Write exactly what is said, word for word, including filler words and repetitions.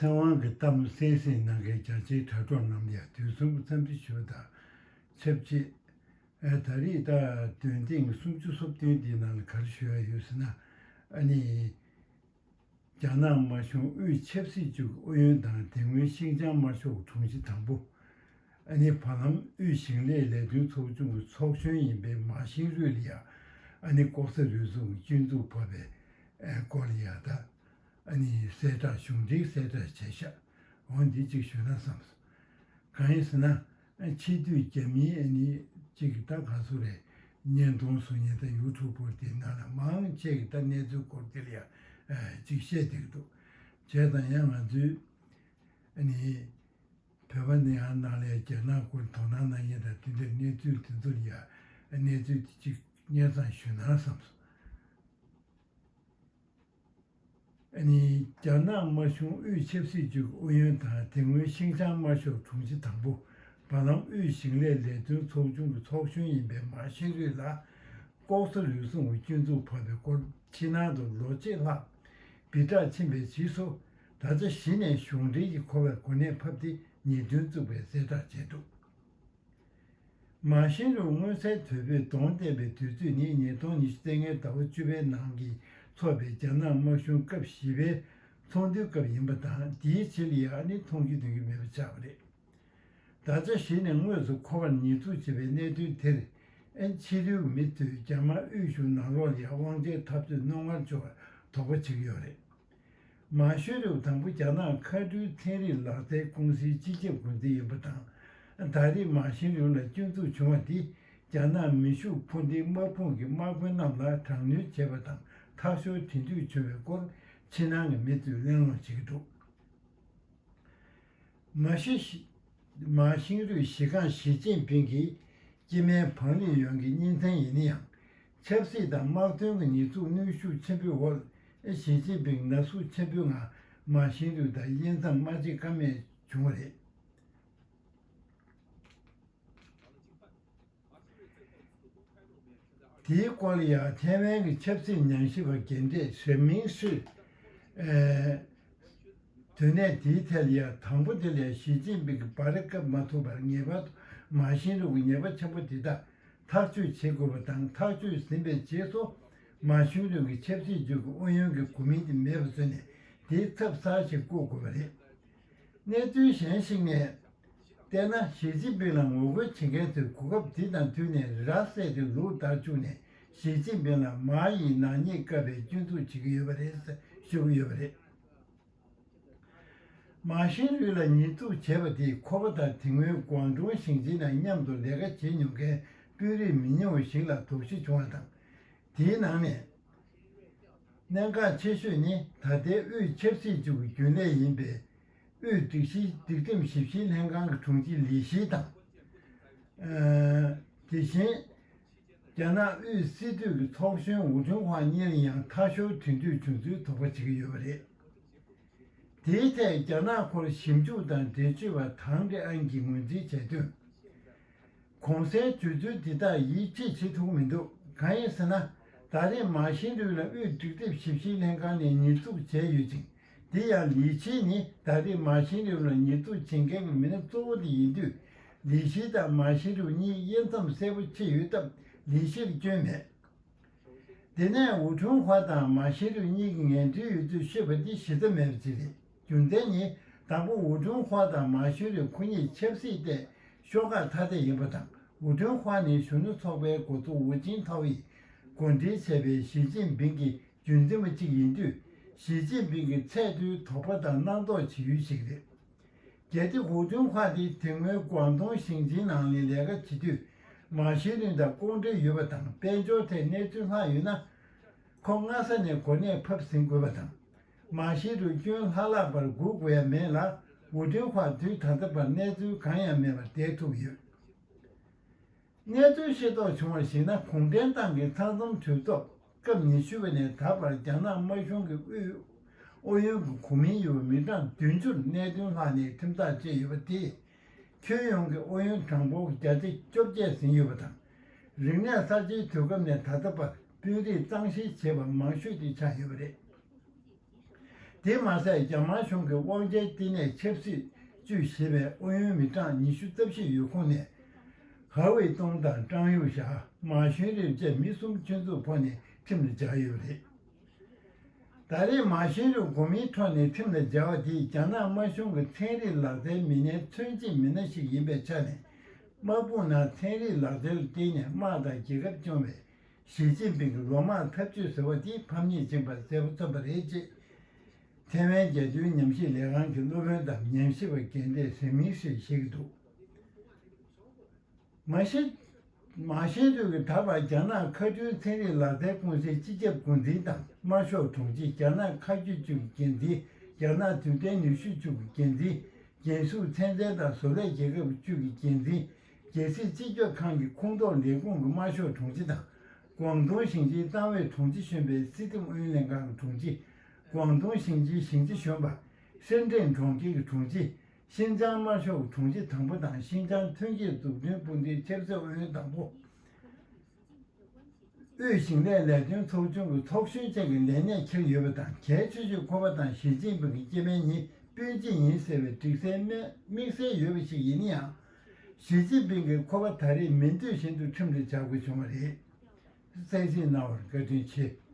ཐའེ་ཝན་གྱི་གཏམ་གསན་གཟིགས་གནང་མཁན་རྒྱ་ཆེའི་དྲ་གྲོགས་རྣམས་ལ་དུས་གསུམ་འཚམས་འདྲི་ཞུ་བ་དང་ཆབས་ཅིག་ཨ་ད་རེས་ད་འདོན་ཐེངས་སུམ་ཅུ་སོ་བདུན་འདིའི་ནང་ལ་ག་རེ་ཞུ་ཡ་ཡོད་ཟེར་ན། ཨ་ནི། རྒྱ་ནག་དམར་གཞུང་དབུས་ཆབ་སྲིད་ཅུས་ཀྱི་ཨུ་ཡོན་དང་དེ་སྔོན་ཤིན་ཅང་དམར་ཤོག་དྲུང་ཆེ་དང་པོ། ཨ་ནི་བར་ལམ་དབུས་ཞིང་ལས་ལས་དོན་ཚོགས་ཆུང་གི་ཚོགས་གཞོན་ཡིན་པའི་མཱ་ཤིན་རུས་ལ་ཡ། ཨ་ནི་ལྐོག་ཟ་རུལ་སུངས་ཀྱི་སྐྱོན་འཛུགས་ཕོག་པའི་སྐོར་ལ་ཡ་ད། ཨ་ནི་གསལ་བསྒྲགས་གཞུང་འབྲེལ་གསལ་བསྒྲགས་བྱས་ཤག་འོ་འདི་གཅིག་ཞུས་ན་བསམས་སོང་། གང་ཡིན་ཟེར་ན། ཕྱི་སྡོད་རྒྱ་མིའི་ཨ་ནི་གཅིག་ད་ག་སུ་རེད། བརྙན་ཐུང་བཟོ་མཁན་དང་ཡུ་ཊུབ་པར་དེ་ནང་ལ་མང་ཆེ་གི་ད་གནས་ཚུལ་སྐོར་དེ་ལ་ཡ་གཅིག་བཤད་བསྡད་ཀྱི་འདུག་བྱས་ཙང་ཡང་ང་ཚོའི་ཨ་ནི་བོད་པ་ནི་ཡང་ནང་ལ་རྒྱ་ནག་སྐོར་དོ་སྣང་གནང་མཁན་དང་དེ་འདྲའི་གནས་ཚུལ་དེ་ཚོ་ལ་ཡ་གནས་ཚུལ་དེ་གཅིག་སྙན་སེང་ཞུས་ན་བསམས་སོང་། ཨ་ནི་རྒྱ་ནག་དམར་གཞུང་དབུས་ཆབ་སྲིད་ཅུས་ཀྱི་ཨུ་ཡོན་དང་དེ་སྔོན་ཤིན་ཅང་དམར་ཤོག་དྲུང་ཆེ་དང་པོ། བར་ལམ་དབུས་ཞིང་ལས་ལས་དོན་ཚོགས་ཆུང་གི་ཚོགས་གཞོན་ཡིན་པའི་མཱ་ཤིན་རུས་ལ་ལྐོག་ཟ་རུལ་སུངས་ཀྱི་སྐྱོན་འཛུགས་ཕོག་པའི་སྐོར་ཕྱི་ནང་དུ་ལོ་གཅིག་ལྷག་སྦི་གྲགས་ཕྱིན་པའི་རྗེས་སུ། ད་ཆ་གཞི་ནས་གཞུང་འབྲེལ་གྱི་ཁོ་པའི་གོ་གནས་ཕབ་སྟེ་ཉེས་འཛུགས་བཙུགས་པའི་གསལ་བསྒྲགས་བྱས་འདུག་མཱ་ཤིན་རུས་མངོན་གསལ་དོད་པོས་གདོང་བསྟན་པའི་དུས་ཚོད་ནི་ཉིས་སྟོང་ཉི་ཤུ་རྩ་ལྔའི་ཟླ་བ་བཅུ་པའི་ནང་གི་འཚོགས་པའི་རྒྱ་ནག་དམར་གཞུང་སྐབས་བཞི་པའི་ཚོགས་འདུའི་སྐབས་ཡིན་པ་དང་། དེའི་རྗེས་ལ་ཡང་ནི་མཐོང་རྒྱུ་འདོན་རྒྱུ་མེད་པ་ཆགས་པ་རེད། ད་ཆ་གཞི་ནས་དངོས་སུ་ཁོ་པར་ཉེས་འཛུགས་བྱས་པའི་གནད་དོན་དེར། ཨན་ཕྱི་རོལ་མི་ཚོས་རྒྱ་དམར་དབུས་གཞུང་ནང་ལོགས་ལ་ཡང་དབང་ཆའི་འཐབ་རྩོད་རྣོ་ངར་འབྱུང་བར་དོགས་པ་བྱེད་ཀྱི་ཡོད་རེད། མཱ་ཤིན་རུས་དང་པོ་རྒྱ་ནག་མཁའ་འགྲུལ་ཚན་རིག་ལག་རྩལ་ཀུང་སིའི་སྤྱི་ཁྱབ་འགོ་འཛིན་ཡིན་པ་དང་། ད་རེས་མཱ་ཤིན་རུས་ལ་སྐྱོན་འཛུགས་བྱུང་བ་འདི་རྒྱ་ནག་མེ་ཤུགས་འཕུར་མདེལ་དམག་དཔུང་གི་དམག་དཔོན་རྣམས་ལ་དྲག་གནོན་བྱས་པ་དང་ཐག་གཅོད་དེ་འདྲ་བྱུང་བའི་སྐོར་ཕྱི་ནང་གི་མི་ཚོས་གླེང་སློང་བྱེད་ཀྱི་འདུག་མཱ་ཤི་ཤི་མཱ་ཤིན་རུས་གཞི་རྐང་ཞི་ཅིན་ཕིང་གི་སྐྱེ་དམན་བང་ལི་ཡོན་གྱི་གཉེན་ཚན་ཡིན་ན་ཡང་། ཆབ་སྲིད་དང་དམག་དོན་གྱི་ཉེས་འཛུགས་གནོན་ཤུགས་ཆེན་པོའི་འོག་ཞི་ཅིན་ཕིང་ན་ཟུག་ཆེན་པོའི་ངང་མཱ་ཤིན་རུས་དང་དབྱེ་མཚམས་མ་ཕྱེ་ཀ་མེད་བྱུང་བ་རེད། དེའི་སྐོར་ལ་ཡང་ཐའེ་ཝན་གྱི་ཆབ་སྲིད་ཉམས་ཞིབ་པ་རྒན་གྲས་ཧྲེ་མིང་ཧྲི། ཨེ། དོན་གནད་དེའི་ཐད་ལ་ཡང་དང་པོ་དེ་ལ་ཞི་ཅིན་ཕིང་གིས་སྦ་ར་བཀབ་མ་ཐུབ་པར་ངེས་པར་དུ་མཱ་ཤིན་རུས་ཀྱི་ཉེས་པ་ཆེན་པོ་དེ་དག་ཐག་གཅོད་བྱེད་དགོས་པ་དང་། ཐག་གཅོད་ཟིན་པའི་རྗེས་སུ་མཱ་ཤིན་རུས་ཀྱི་ཆབ་སྲིད་ཅུས་ཀྱི་ཨུ་ཡོན་གྱི་གོ་མིང་དེ་མེད་པ་བཟོས་ནས་དེའི་ཚབ་གསར་ཞིག་བཀོད་དགོས་པ་རེད། གནས་ཚུལ་གཞན་ཞིག་ནས། བལྟས་ན་ཞི་ཅིན་ཕིང་ལ་ངོ་རྒོལ་བྱེད་མཁན་ཚོས་གོ་སྐབས་འདི་དང་བསྟུན་ནས་ར་བསད་དེ་ལུག་བདར་བཅུག་ནས་ཞི་ཅིན་ཕིང་ལ་མཱ་ཡི་ནག་ཉེས་བཀལ་བའི་སྐྱོན་འཛུགས་བྱེད་ཀྱི་ཡོད་པ་རེད་ཟེར་ཤོད་ཀྱི་ཡོད་པ་རེད། མཱ་ཤིན་རུས་ལ་ཉེས་འཛུགས་བྱས་པ་དེས་ཁོ་པ་དང་དེ་སྔོན་ཀོང་ཀྲུང་ཞིང་ཆེན་ནང་མཉམ་དུ་ལས་ཀ་བྱེད་མྱོང་མཁན་དཔོན་རིགས་མི་ཉུང་བ་ཞིག་ལ་དོགས་གཞི་བྱུང་བ་དང་། དེའི་ནང་ནས། གནད་འགག་ཆེ་ཤོས་ནི་ད་ལྟའི་དབུས་ཆབ་སྲིད་ཅུས་ཀྱི་རྒྱུན་ལས་ཡིན་པའི་དབུས་སྒྲིག་གཞི་སྒྲིག་ཁྲིམས་ཞིབ་བཤེར་ལྷན་ཁང་གི་དྲུང་ཆེ་ལི་ཞི་དང་། ཨ། དེ་བཞིན་རྒྱ་ནག་དབུས་སྲིད་གྲོས་ཀྱི་ཚོགས་གཞོན་ཝུ་ཁྲུན་ཧྭ་གཉིས་ལ་ཡང་ཐག་ཞོར་གྲོས་མཐུན་བྱུང་ཚུལ་དོགས་པ་བྱེད་ཀྱི་ཡོད་པ་རེད། དེའི་ཐད་རྒྱ་ནག་སྐོར་ཞིབ་འཇུག་དང་འགྲེལ་བརྗོད་པ་ཐང་ཀྲི་ཨན་གྱིས་ངོས་འཛིན་བྱས་དོན། གོང་གསལ་བརྗོད་ཚུལ་འདི་དག་ཡིད་ཆེས་བྱེད་ཐུབ་ཀྱི་མི་འདུག་གང་ཡིན་ཟེར་ན། ད་རེས་མཱ་ཤིན་རུས་ལ་དབུས་སྒྲིག་ཁྲིམས་ཞིབ་བཤེར་ལྷན་ཁང་ནས་ཉེས་འཛུགས་བྱས་ཡོད་ཅིང་། དེ་ཡང་ལི་ཆི་ནི་ད་རེས་མཱ་ཤིན་རུས་ལ་ཉེས་འཛུགས་བྱེད་མཁན་གྱི་མི་སྣ་གཙོ་བོ་དེ་ཡིན་དུས། ལི་ཆི་དང་མཱ་ཤིན་རུས་གཉིས་དབྱེ་མཚམས་གསལ་པོ་ཕྱེ་ཡོད་སྟབས་ལི་ཆིར་སྐྱོན་མེད། དེ་ནས་ཝུ་ཁྲུན་ཧྭ་དང་མཱ་ཤིན་རུས་གཉིས་ཀྱི་ངན་འབྲེལ་ཡོད་ཚུལ་བཤད་པ་འདི་གཞི་རྩ་མེད་པ་ཅིག་རེད། རྒྱུ་མཚན་ནི། དང་པོ་ཝུ་ཁྲུན་ཧྭ་དང་མཱ་ཤིན་རུས་ཁོ་གཉིས་ཆབ་སྲིད་ཐད་ཤོག་ཁག་ཐ་དད་ཡིན་པ་དང་། ཝུ་ཁྲུན་ཧྭ་ནི་གཞོན་ནུ་ཚོགས་པའི་འགོ་གཙོ་ཝུ་ཅིན་ཐའོ་ཡིས་འགོ་འདྲེན་བྱས་པའི་ཞི་ཅིན་ཕིང་གི་རྒྱུན་འཛིན་པ་གཅིག་ཡིན་དུས། ཞི་ཅིན་ཕིང་གི་ཚད་མཐོའི་དོགས་པ་དང་རྣམ་རྟོག་བྱེད་ཡུལ་ཞིག་རེད། གལ་ཏེ་ཝུ་ཁྲུན་ཧྭ་དེ་དེ་སྔོན་ཀོང་ཏུང་ཞིང་ཆེན་ནང་ལ་ལས་ཀ་བྱེད་དུས། མཱ་ཤིན་རུས་དང་ལྐོག་འབྲེལ་ཡོད་པ་དང་དཔལ་འབྱོར་ཐད་གནས་ཚུལ་ལྷག་ཡོད་ན། ཁོ་སྔ་ས་ནས་གོ་གནས་ཕབ་ཟིན་དགོས་པ་དང་། མཱ་ཤིན་རུས་སྐྱོན་ལྷག་ལྷག་པར་སྒུག་དགོས་ཡ་མེད་ལ། ཝུ་ཁྲུན་ཧྭ་དུས་ད་ལྟ་བར་གནས་ཚུལ་གང་ཡང་མེད་པར་བསྡད་ཐུབ་ཡོད། གནས་ཚུལ་ཤེས་རྟོགས་བྱུང་བར་གཞིགས་ན། གུང་ཁྲན་ཏང་གི་ཚང་འཛོམས་གྲོས་ཚོགས་སྐབས་ཉི་ཤུ་པ་ནས་ད་བར་རྒྱ་ནག་དམར་གཞུང་གི་དབུས་ཨུ་ཡོན་གྱི་གོ་མིང་ཡོད་པ་མི་གྲངས་བདུན་ཅུར་གནད་དོན་ལྷག་ནས་ཁྲིམས་ཐག་བཅད་ཡོད་པ་དེས། ཁྱོན་ཡོངས་ཀྱི་ཨུ་ཡོན་གྲངས་འབོར་གྱི་བརྒྱ་ཆ་བཅོ་བརྒྱད་ཟིན་ཡོད་པ་དང་། རིག་གནས་གསར་བརྗེའི་དུས་སྐབས་ནས་ད་ལྟ་བར་དཔོན་རིགས་གཙང་བཤེར་བྱས་པ་མང་ཤོས་དེ་ཆགས་ཡོད་པ་རེད། དེ་མ་ཟད། རྒྱ་དམར་གཞུང་གི་དབང་ཆའི་བསྟི་གནས་ཆབ་སྲིད་ཅུས་ཞེས་པའི་ཨུ་ཡོན་མི་གྲངས་ཉི་ཤུ་རྩ་བཞི་ཡོད་ཁོངས་ནས། ཧ་ཝེ་ཏུང་དང་ཀྲང་ཡུའུ་ཞའ། མཱ་ཞུན་རེབ་བཅས་མི་གསུམ་ཆུད་ཟོས་ཕོག་ནས་ཁྲིམས་ལ་སྦྱར་ཡོད་པ་རེད། ད་རེས་མཱ་ཞུན་རེབ་དགོས་མིན་འཕྲོག་ནས་ཁྲིམས་ལ་སྦྱར་བ་དེས་རྒྱ་ནག་དམར་གཞུང་གི་ཚན་རིག་ལག་རྩལ་མི་སྣའི་མཚོན་བྱེད་མི་སྣ་ཞིག་ཡིན་པའི་ཆ་ནས། དམག་དཔུང་ནང་ཚན་རིག་ལག་རྩལ་ལ་བརྟེན་ནས་དམག་དང་རྒྱལ་ཁབ་སྐྱོང་བའི་ཞི་ཅིན་ཕིང་གི་ལོ་དམག་འཐབ་ཇུས་ཟེར་བ་དེ་ཕམ་ཉེས་ཕྱིན་པ་གསལ་པོ་ཐོན་པ་རེད་ཅེས། ཐེ་ཝན་རྒྱལ་དོན་ཉམས་ཞིབ་ལས་ཁང་གི་སློབ་དཔོན་དང་ཉམས་ཞིབ་པ་རྒན་གྲས་ཟིང་མིང་ཧྲི་བཤད་ཀྱི་འདུག་མ་གཞི། མཱ་ཞུན་རེབ་ཀྱིས་ད་བར་རྒྱ་ནག་མཁའ་སྐྱོད་ཚན་རིག་ལག་རྩལ་ཀུང་སིའི་སྤྱི་ཁྱབ་འགོ་འཛིན་དང་། དམར་ཤོག་དྲུང་ཆེ། རྒྱ་ནག་མཁའ་སྐྱོད་ཅུས་ཀྱི་འགན་འཛིན། རྒྱ་ནག་དུས་གཏན་ནུས་ཤུགས་ཅུས་ཀྱི་འགན་འཛིན། རྒྱལ་སྲུང་ཚན་རྩལ་དང་བཟོ་ལས་རྒྱལ་ཁབ་ཅུས་ཀྱི་འགན་འཛིན། རྒྱལ་སྲིད་སྤྱི་ཁྱབ་ཁང་གི་ཁོངས་གཏོགས་ལས་ཁུངས་ཀྱི་དམར་ཤོག་དྲུང་ཆེ་དང་། ཀོང་ཏུང་ཞིང་ཆེན་ཏང་ཨུའི་དྲུང་ཆེ་གཞོན་པའི་སྲིད་ཁྲིམས་ཨུ་ཡོན་ལྷན་ཁང་གི་དྲུང་ཆེ། ཀོང་ཏུང་ཞིང་ཆེན་ཞིང་ཆེན་གཞོན་པ། ཧྲེན་ཀྲེན་གྲོང་ཁྱེར་གྱི་དྲུང་ཆེ། ཤིན་ཅང་དམར་ཤོག་གི་དྲུང་ཆེ་དང་པོ་དང་། ཤིན་ཅང་ཐོན་སྐྱེད་འཛུགས་སྐྲུན་དཔུང་སྡེའི་ཆབ་སྲིད་ཨུ་ཡོན་དང་པོ། དབུས་ཞིང་ལས་ལས་དོན་ཚོགས་ཆུང་གི་ཚོགས་གཞོན་བཅས་ཀྱི་ལས་གནས་འཁྱེར་ཡོད་པ་དང་། གལ་ཆེ་ཤོས་ཁོ་པ་དང་ཞི་ཅིན་ཕིང་གི་སྐྱེ་དམན་གཉིས་སྤུན་མཆེད་ཡིན་ཟེར་བའི་སྒྲིག་གསལ་དམིགས་བསལ་ཡོད་པ་ཞིག་ཡིན་ན་ཡང་། ཞི་ཅིན་ཕིང་གིས་ཁོ་པ་ད་རེས་མི་འདོད་བཞིན་དུ་ཁྲིམས་ལ་སྦྱར་དགོས་བྱུང་བ་རེད། གསན་གཟིགས་གནང་བར་བཀའ་དྲིན་ཆེ།